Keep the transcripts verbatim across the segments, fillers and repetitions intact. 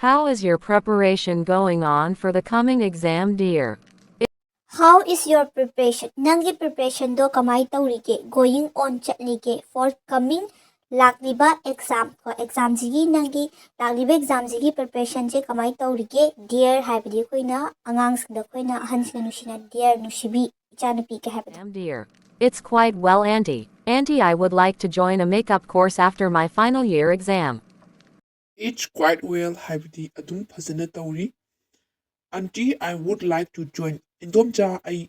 How is your preparation going on for the coming exam, dear? How is your preparation? ꯅꯪꯒꯤ preparationꯗꯣ ꯀꯃꯥꯏꯅ ꯇꯧꯔꯤꯒꯦ? Going on ꯆꯠꯂꯤꯒꯦ for coming ꯂꯥꯛꯂꯤꯕ exam ꯀꯣ, examꯁꯤꯒꯤ ꯅꯪꯒꯤ ꯂꯥꯛꯂꯤꯕ examꯁꯤꯒꯤ preparationꯁꯦ ꯀꯃꯥꯏꯅ ꯇꯧꯔꯤꯒꯦ? Dear ꯍꯥꯏꯕꯗꯤ ꯑꯩꯈꯣꯏꯅ ꯑꯉꯥꯡꯁꯤꯡꯗ ꯑꯩꯈꯣꯏꯅ ꯑꯍꯟꯁꯤꯡꯅ ꯅꯨꯡꯁꯤꯅ dear, ꯅꯨꯡꯁꯤꯕꯤ, ꯏꯆꯥꯅꯨꯄꯤ ꯀꯩ ꯍꯥꯏꯕꯗꯣ꯫ Am, dear. It's quite well, Auntie. Auntie, I would like to join a makeup course after my final year exam. It's quite well ꯍꯥꯏꯕꯗꯤ ꯑꯗꯨꯝ ꯐꯖꯅ ꯇꯧꯔꯤ꯫ Auntie, I would like to join. ꯏꯟꯗꯣꯝꯆꯥ, ꯑꯩ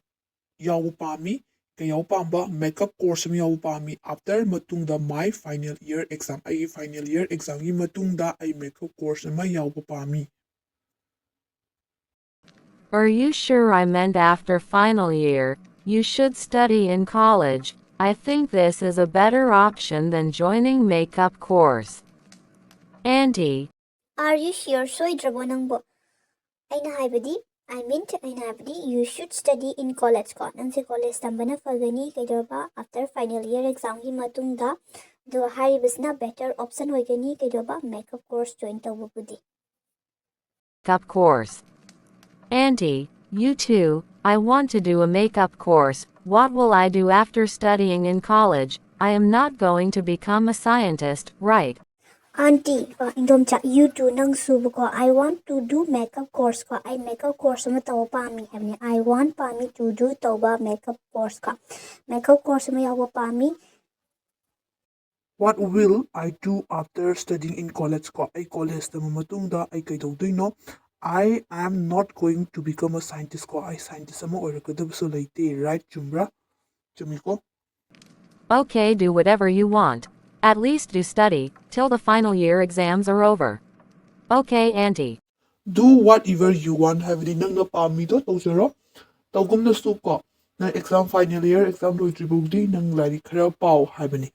ꯌꯥꯎꯕ ꯄꯥꯝꯃꯤ꯫ ꯀꯩ ꯌꯥꯎꯕ ꯄꯥꯝꯕ? Makeup course ꯑꯃ ꯌꯥꯎꯕ ꯄꯥꯝꯃꯤ꯫ After ꯃꯇꯨꯡꯗ my final year exam, ꯑꯩꯒꯤ final year examꯒꯤ ꯃꯇꯨꯡꯗ ꯑꯩ makeup course ꯑꯃ ꯌꯥꯎꯕ ꯄꯥꯝꯃꯤ꯫ Are you sure I meant after final year? You should study in college. I think this is a better option than joining makeup course. Auntie, Are you sure? ꯁꯣꯏꯗ꯭ꯔꯕꯣ ꯅꯪꯕꯣ? ꯑꯩꯅ ꯍꯥꯏꯕꯗꯤ, I meant, ꯑꯩꯅ ꯍꯥꯏꯕꯗꯤ you should study in college ꯀꯣ, ꯅꯪꯁꯦ college ꯇꯝꯕꯅ ꯐꯒꯅꯤ꯫ ꯀꯩꯗꯧꯔꯕ? After final year examꯒꯤ ꯃꯇꯨꯡꯗ꯫ ꯑꯗꯨꯒ ꯍꯥꯏꯔꯤꯕꯁꯤꯅ better option ꯑꯣꯏꯒꯅꯤ꯫ ꯀꯩꯗꯧꯔꯕ? Makeup course join ꯇꯧꯕꯕꯨꯗꯤ꯫ Makeup course. Auntie, you too. I want to do a makeup course. What will I do after studying in college? I am not going to become a scientist, right? Auntie, ꯀꯣ, ꯏꯟꯗꯣꯝꯆꯥ, you too, ꯅꯪꯁꯨꯕꯀꯣ, I want to do makeup course ꯀꯣ, ꯑꯩ makeup course ꯑꯃ ꯇꯧꯕ ꯄꯥꯝꯃꯤ ꯍꯥꯏꯕꯅꯤ꯫ I want ꯄꯥꯝꯃꯤ, to do ꯇꯧꯕ makeup course ꯀꯣ, makeup course ꯑꯃ ꯌꯥꯎꯕ ꯄꯥꯝꯃꯤ꯫ What will I do after studying in college ꯀꯣ, ꯑꯩ college ꯇꯝꯕ ꯃꯇꯨꯡꯗ ꯑꯩ ꯀꯩꯗꯧꯗꯣꯏꯅꯣ? I am not going to become a scientist ꯀꯣ, ꯑꯩ scientist ꯑꯃ ꯑꯣꯏꯔꯛꯀꯗꯕꯁꯨ ꯂꯩꯇꯦ, right? ꯆꯨꯝꯕ꯭ꯔꯥ? ꯆꯨꯝꯃꯤꯀꯣ? Okay, do whatever you want. At least do study till the final year exams are over. Okay, Auntie. Do whatever you want ꯍꯥꯏꯕꯗꯤ ꯅꯪꯅ ꯄꯥꯝꯃꯤꯗꯣ ꯇꯧꯖꯔꯣ꯫ ꯇꯧꯒꯨꯝꯅꯁꯨ ꯀꯣ, ꯅꯪ exam, final year exam ꯂꯣꯏꯗ꯭ꯔꯤꯐꯥꯎꯗꯤ ꯅꯪ ꯂꯥꯏꯔꯤꯛ ꯈꯔ ꯄꯥꯎ ꯍꯥꯏꯕꯅꯤ꯫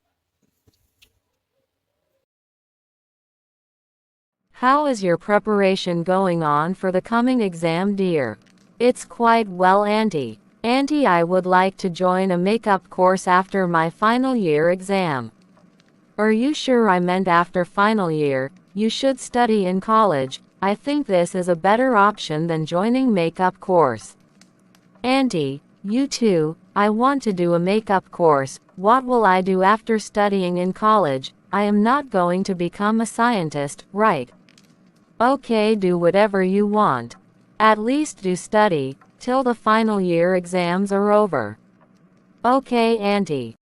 How is your preparation going on for the coming exam, dear? It's quite well, Auntie. Auntie, I would like to join a makeup course after my final year exam. Are you sure I meant after final year? You should study in college. I think this is a better option than joining makeup course. Auntie, you too, I want to do a makeup course. What will I do after studying in college? I am not going to become a scientist, right? Okay, do whatever you want. At least do study, till the final year exams are over. Okay, Auntie.